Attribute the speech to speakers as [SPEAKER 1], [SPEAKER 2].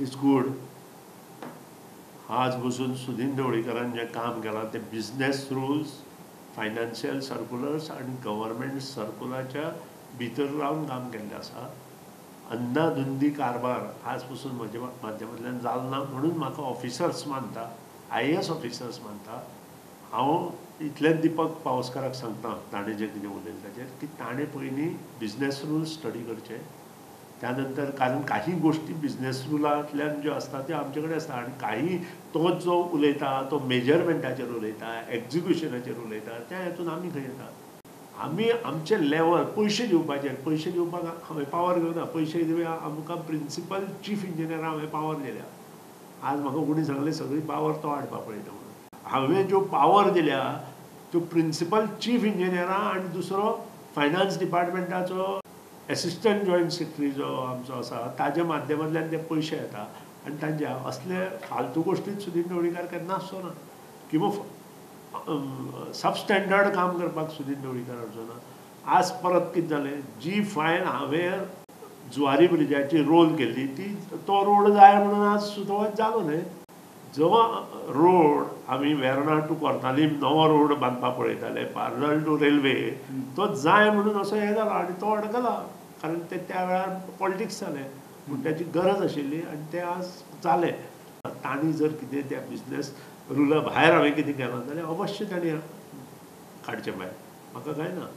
[SPEAKER 1] It is good. आज बसून सुदीन ढवळीकरान जें काम केलां तें बिजनेस रुल्स, फायनान्शियल सर्कुलर्स आनी गव्हर्मेंट सर्कुलाच्या भितर रावन काम केल्लें आसा. अंदाधुंदी कारभार आज पसून म्हज्या माध्यमांतल्यान जालो ना म्हणून म्हाका ऑफिसर्स मानता, IAS officers मानता. हांव इतलेंच दीपक पावसकाराक सांगता, ताणें जें कितें उलयलें ताचेर, की ताणें पयलीं बिजनेस रुल्स स्टडी करचे, त्यानंतर कारण काही गोष्टी बिजनेस रुलांतल्यान ज्यो आसता त्यो आमचे कडेन आसता आनी काही तो जो उलयता तो मेजरमेंटाचेर उलयता, एक्जिक्युशनाचेर उलयता, त्या हेतून आमी खंय येता? आमी आमचे लेवल पयशे दिवपाचेर, पयशे दिवपाक हांवें पावर घेवना, पयशे दिवया आमकां प्रिंसिपल चीफ इंजिनियराक हांवें पावर दिल्या. आज म्हाका कोणी सांगलें सगळी पावर तो हाडपाक पळयता म्हणून. हांवें ज्यो पावर दिल्या त्यो प्रिंसिपल चीफ इंजिनियरा आनी दुसरो फायनान्स डिपार्टमेंटाचो एसिस्टंट जॉयंट सेक्रेटरी जो आमचो आसा ताज्या माध्यमांतल्यान ते पयशे येता आनी तांच्या असले फालतू गोश्टीत सुदीन ढवळीकार केन्ना आसचो ना किंवा सबस्टँडर्ड काम करपाक सुदीन ढवळीकार हाडचो ना. आज परत कितें जालें, जी फायल हांवें जुवारी ब्रिजाची रोल केल्ली ती तो रोड जाय म्हणून आज सुद्दां जालो न्हय. जो रोड आमी वेर्णा टू कोर्तालीम नवो रोड बांदपाक पळयताले पॅरलल टू रेल्वे, तो जाय म्हणून असो हें जाला आनी तो अडकला, कारण ते त्या वेळार पॉलिटिक्स जालें, पूण ताची गरज आशिल्ली आनी तें आज जालें. तांणी जर कितें त्या बिजनेस रुला भायर हांवें कितें केलां जाल्यार अवश्य तांणी काडचें भायर, म्हाका कांय ना.